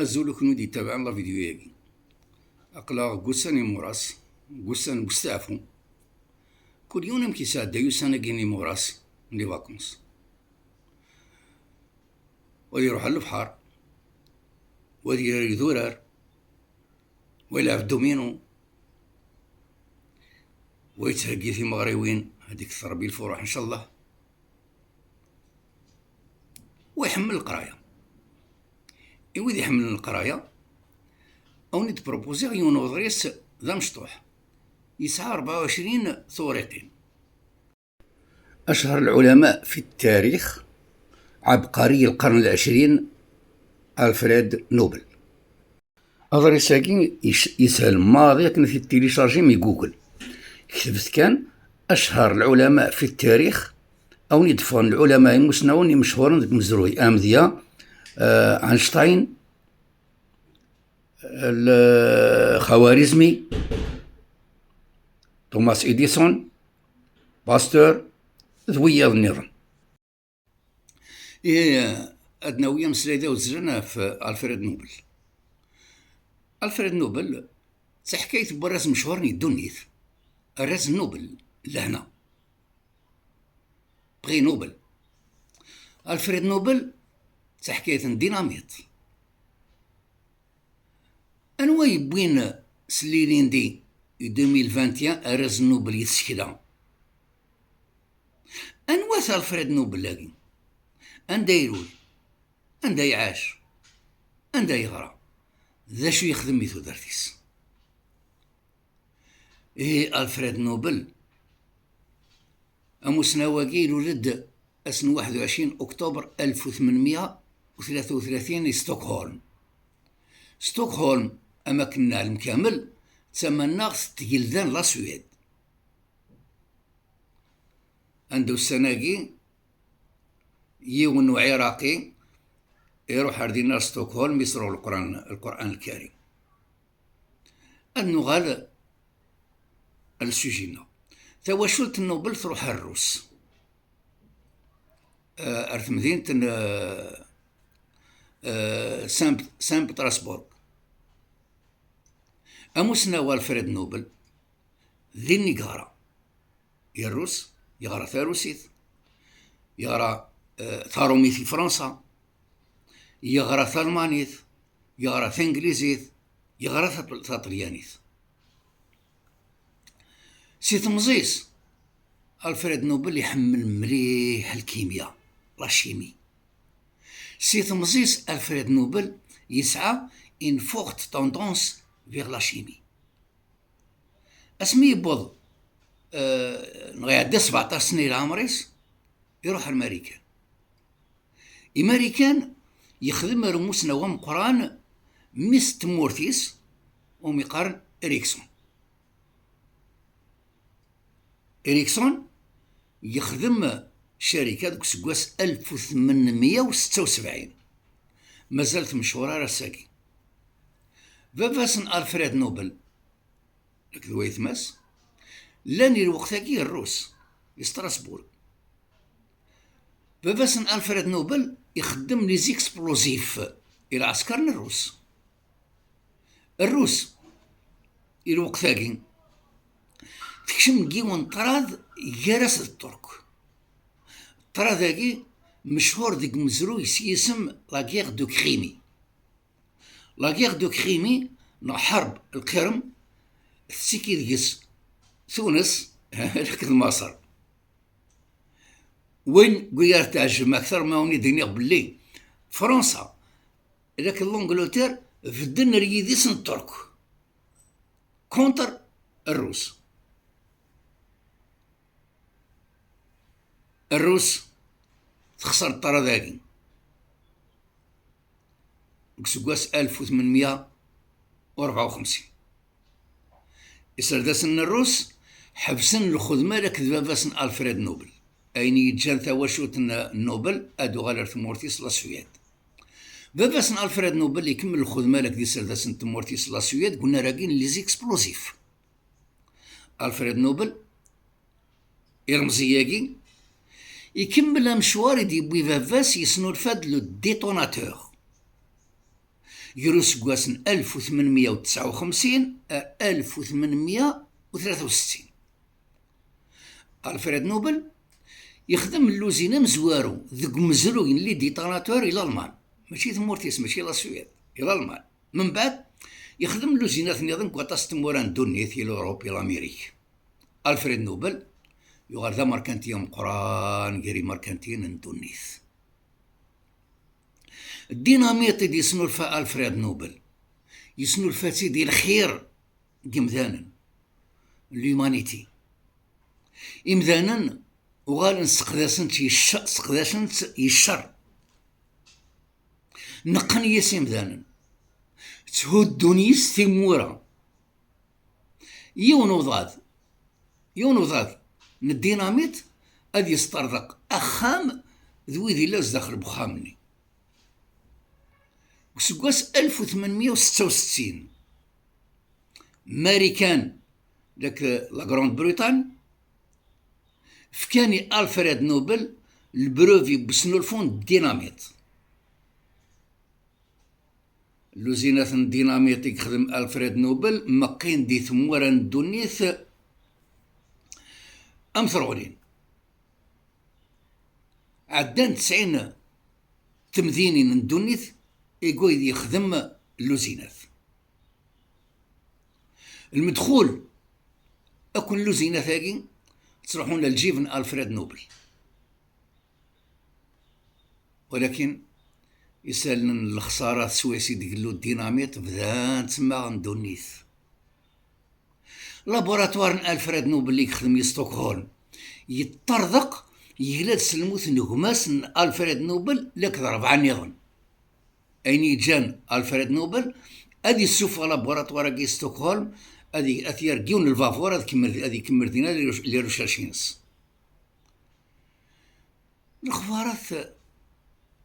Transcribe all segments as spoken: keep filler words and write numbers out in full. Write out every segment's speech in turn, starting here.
Azul i kunwi d-yettabaɛen la vidéo-agi. Aql-aɣ deg ussan imuras, deg ussan n usteɛfu. Kul yiwen amek yesɛedday ussan-agi n imuras, n les vacances. Wa ad iruḥ ɣer lebḥer, wa ad irar idurar, wa yelɛeb domino, wa yettheggi timeɣriwin, ad d-ikter Rebbi lfuruḥ, ncallah. Wa iḥemmel leqraya. I wid iḥemmlen leqraya, ad wen-id-prupuziɣ yiwen uḍris d amecṭuḥ. Yesɛa rebɛa u ɛecrin tewriqin. أشهر العلماء في التاريخ عبقري القرن العشرين ألفريد نوبل. Aḍris-agi yec-, yeshel maḍi akken ad t-id-téléchargem i Google. Ketbet kan أشهر العلماء في التاريخ, ad wen-d-ffɣen lɛulama imusnawen imechuren deg umezruy, amedya, eh, Einstein, Lxawarizmi, Thomas Edison, Pasteur, d wiyaḍ nniḍen. Ihi, ad nawi ameslay d awezlan ɣef Alfred Nobel. Alfred Nobel d taḥkayt n warraz mechuren i ddunit. Arraz n Nobel, lehna. Prix Nobel. Alfred Nobel d taḥkayt n dinamit. Anwa yewwin s l'ilindi i deux mille vingt et un arraz n Nobel i tsekla? Anwa-t Alfred Nobel-agi? Anda ilul? Anda iɛac? Anda yeɣra? D acu yexdem i tudert-is? Ihi Alfred Nobel, amusnaw-agi, ilul-d ass n waḥed u ɛecrin uktuber alef u tmenmya u tlata u tlatin i Stockholm. Stockholm, am akken neɛlem kamel, d tamaneɣt n tgelda n la Suède. Anda ussan-agi, yiwen n Uɛiraqi iruḥ ar dinna ar Stockholm, isruɣ Lqur'an, Lqur'an Lkarim. Ad nuɣal ar le sujet-nneɣ. Tawacult n Nobel truḥ ar Rrus, eh, ar temdint n, eh, eh, Saint, Saint Petersburg. Amusnaw Alfred Nobel, din i yeɣra. I Rrus, yeɣra tarusit, yeɣra, eh, tarumit i Fransa, yeɣra talmanit, yeɣra tanglizit, yeɣra tat-, taṭelyanit. Si temẓi-s, Alfred Nobel iḥemmel mliḥ lkimya, la chimie. Si temẓi-s, Alfred Nobel yesɛa une forte tendance vers la chimie. Asmi yewweḍ, eh, neɣ iɛedda sbeɛṭac sna i leɛmer-is, iruḥ ar Marikan. I Marikan, yexdem ar umusnaw ameqqran, mmi-s n tmurt-is, umi qqaren Ericsson. Ericsson yexdem ccarika deg useggas alef u tmenmya u setta u sebɛin. Mazal tmechuṛ ar ass-agi. Baba-s n Alfred Nobel akked wayetma-s llan i lweqt-agi Rrus, i Strasbourg. Baba-s n Alfred Nobel ixeddem les explosifs i lɛesker n Rrus. Rrus, i lweqt-agi, tekcem deg yiwen n ṭṭrad gar-as d Ṭṭerk. Ṭṭrad-agi mechuṛ deg umezruy s yisem la guerre de Crimée. La guerre de Crimée, neɣ ḥerb Lqirem, tettiki deg-s Tunes akked Maṣer. Win deg ara teɛjem akter, ma wen-id-iniɣ belli Fransa akked l'Angleterre bedden ar yidis n Ṭṭerk contre Rrus. Rrus texṣer ṭṭrad-agi deg useggas alef u tmenmya u rebɛa u xemsin. Iserdasen n Rrus ḥebsen lxedma akked baba-s n Alfred Nobel, ayen yeǧǧan tawacult n Nobel ad tuɣal ar tmurt-is la Suède. Baba-s n Alfred Nobel ikemmel lxedma akked iserdasen n tmurt-is la Suède deg unnar-agi n les explosifs. Alfred Nobel, ilemẓi-agi, ikemmel amecwar i d-yewwi baba-s, yesnulfa-d le détonateur. Gar useggas n alef u tmenmya u tesɛa u xemsin ar alef u tmenmya u tlata u settin. Alfred Nobel yexdem lluzin amezwaru deg umezruy n Littérature i Lalman, mačči i tmurt-is, mačči i la Suède, i Lalman. Mbeɛd, yexdem lluzinat nniḍen deg waṭas n tmura n ddunit, i l'Europe, i l'Amérique. Alfred Nobel yuɣal d amerkanti ameqqran gar imerkantiyen n ddunit. Ddinamit i d-yesnulfa Alfred Nobel, yesnulfa-tt-id i lxir n yimdanen, l'humanité. Imdanen uɣalen sseqdacen-tt yecc-, sseqdacen-tt yeccer. Neqqen yis imdanen, tthuddun yis timura. Yiwen uḍad, yiwen uḍad n ddinamit ad yesṭerḍeq axxam d wid yellan zdaxel n wexxam-nni. Deg useggas alef u tmenmya u setta u settin, Marikan d la Grande-Bretagne fkan i Alfred Nobel lbrevi n usnulfu n ddinamit. Lluzinat n ddinamit i yexdem Alfred Nobel meqqin di tmura n ddunit am tṛuɣlin. Ɛeddan tesɛin temdinin n ddunit i wayd yexdem lluzinat. Lmedxul akk n lluzinat-agi ttruḥun ar lǧib n Alfred Nobel. Walakin isallen n lexṣara teswayes i d-igellu ddinamit bdan ttmaɣen ddunit. Laboratoire n Alfred Nobel i yexdem i Stockholm yeṭṭerḍeq, yegla-d s lmut n gma-s n Alfred Nobel akked rebɛa nniḍen. Ayen yeǧǧan Alfred Nobel ad yessufeɣ laboratoire-agi i Stockholm, ad y-, ad t-yerr deg yiwen n lbabur, ad kemmel, ad ikemmel dinna les recherches-ines. Lexbarat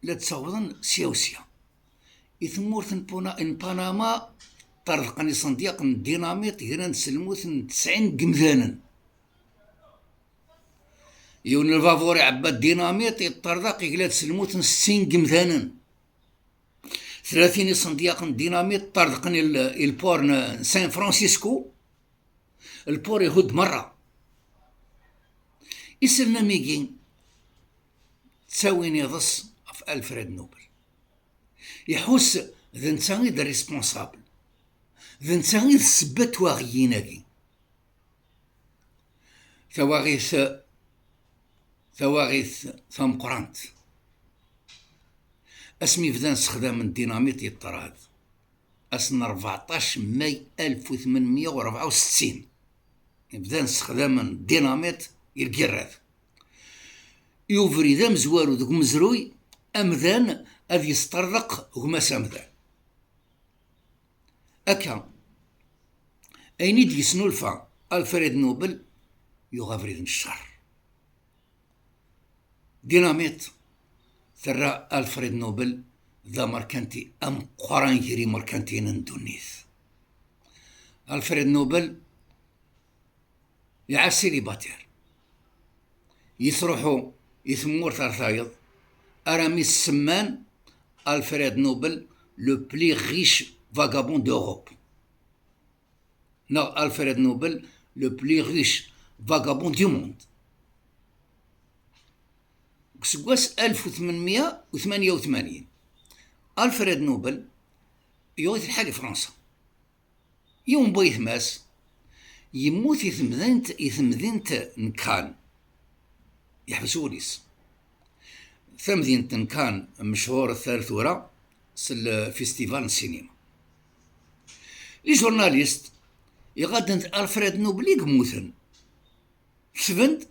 la d-ttawḍen sya u sya. I tmurt n Puna-, n Panama, ṭṭerḍqen iṣendyaqen n ddinamit, gran-d s lmut n tesɛin n yimdanen. Yiwen n lbabur iɛebba ddinamit, iṭṭerḍeq, yegla-d s lmut n settin n yimdanen. Tlatin iṣendyaqen n ddinamit ṭṭerḍqen i l-, i lport n San Francisco. Lport ihudd merra. Isallen am wigi ttawin iḍes ɣef Alfred Nobel. Iḥuss d netta i d responsable. D netta i d ssebba n twaɣiyin-agi. Tawaɣit, tawaɣit tameqqrant. Asmi bdan ssexdamen ddinamit yeṭṭrad, ass n rbeɛṭac May alef u tmenmya u rebɛa u settin, bdan ssexdamen ddinamit i lgirrat. I ubrid amezwaru deg umezruy, amdan ad yesṭerḍeq gma-s amdan. Akka, ayen i d-yesnulfa Alfred Nobel yuɣ abrid n ccer. Dinamit terra Alfred Nobel d amerkanti ameqqran gar imerkantiyen n ddunit. Alfred Nobel iɛac célibataire. Yettruḥu i tmurt ar tayeḍ, armi s-semman Alfred Nobel le plus riche vagabond d'Europe, neɣ Alfred Nobel le plus riche vagabond du monde. Deg useggas alef u tmenmya u tmanya u tmanyin, Alfred Nobel yuɣ-it lḥal i Fransa. Yiwen n wayetma-s yemmut i temdint, i temdint n Cannes. Yeḥbes wul-is. Tamdint n Cannes mechuret ar tura s lfestival n ssinima. Ižurnalist iɣaden d Alfred Nobel i yemmuten. Ketben-d: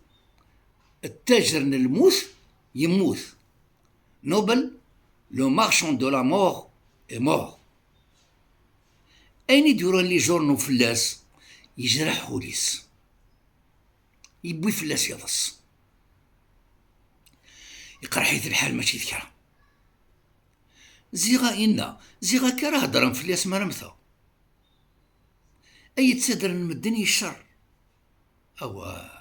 "Ttajer n lmut yemmut. Nobel, le marchand de la mort, est mort." Ayen i d-uran les journaux fell-as yejreḥ ul-is. Yewwi fell-as iḍes. Iqerḥ-it lḥal mačči d kra. Ziɣ a inna, ziɣ akka ara heddren fell-as mi ara mmteɣ. Ay yettadren medden i ccer. Awah.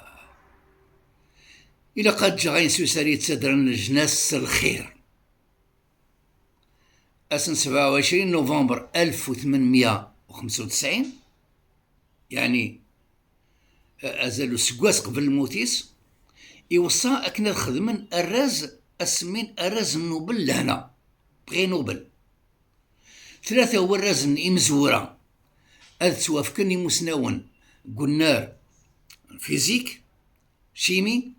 Ilaq ad ǧǧeɣ ayen s usar yettadren leǧnas s lxir. Ass n sebɛa u ɛecrin november alef u tmenmya u xemsa u tesɛin, yeɛni azal useggas qbel lmut-is, iweṣṣa akken ad xedmen arraz, ad semmin arraz n Nobel lehna, prix Nobel. Tlata warrazen imezwura ad ttwafken imusnawen deg unnar fizik, chimie,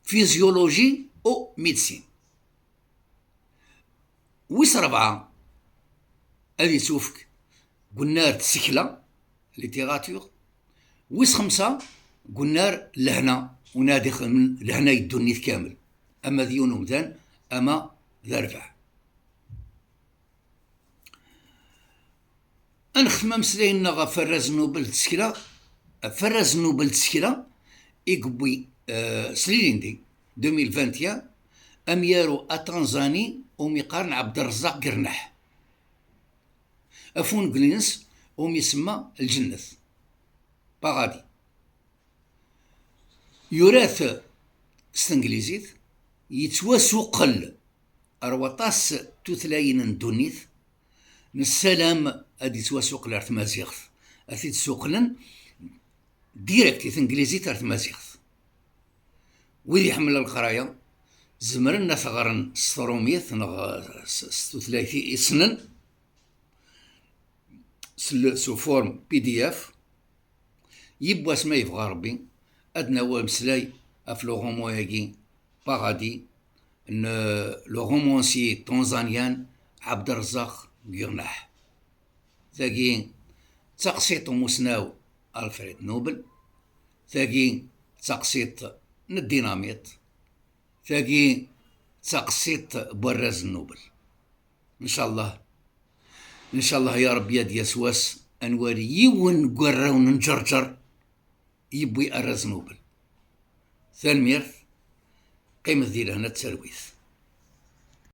physiologie u médecine. Wis rebɛa ad yettwefk deg unnar n tsekla, littérature. Wis xemsa deg unnar n lehna, unadi xedmen lehna i ddunit kamel, ama d yiwen umdan, ama d arbaɛ. Ad nextem ameslay-nneɣ ɣef arraz Nobel n tsekla, ɣef arraz Nobel n tsekla i yewwi, eh, s lilindi deux mille vingt et un, amyaru atanzani umi qqaren Ɛebderrezzaq Gerneḥ, ɣef ungal-ines umi isemma Lǧennet, Paradis. Yura-t s tenglizit, yettwasuqel ar waṭas tutlayin n ddunit. Nessalam ad yettwasuqel ar tmaziɣt, ad t-id-suqlen direct i tenglizit ar tmaziɣt. Wid iḥemmlen leqraya zemren ad t-ɣren s trumit neɣ s, s tutlayt i ssnen, s le, sous forme P D F. Yiwwas ma yebɣa Rebbi, ad d-nawi ameslay ɣef le roman-agi, Paradis, n le romancier tanzanien Ɛebderrezzaq Gerneḥ. Tagi d taqsiṭ n umusnaw Alfred Nobel. Tagi d taqsiṭ n ddinamiṭ. Tagi d taqsiṭ n warraz n Nobel. Ncallah, ncallah ya Rebbi ad d-yas wass ad nwali yiwen deg warraw n Ǧerǧer yewwi arraz Nobel. Tanemmirt, qqimet di lehna d talwit.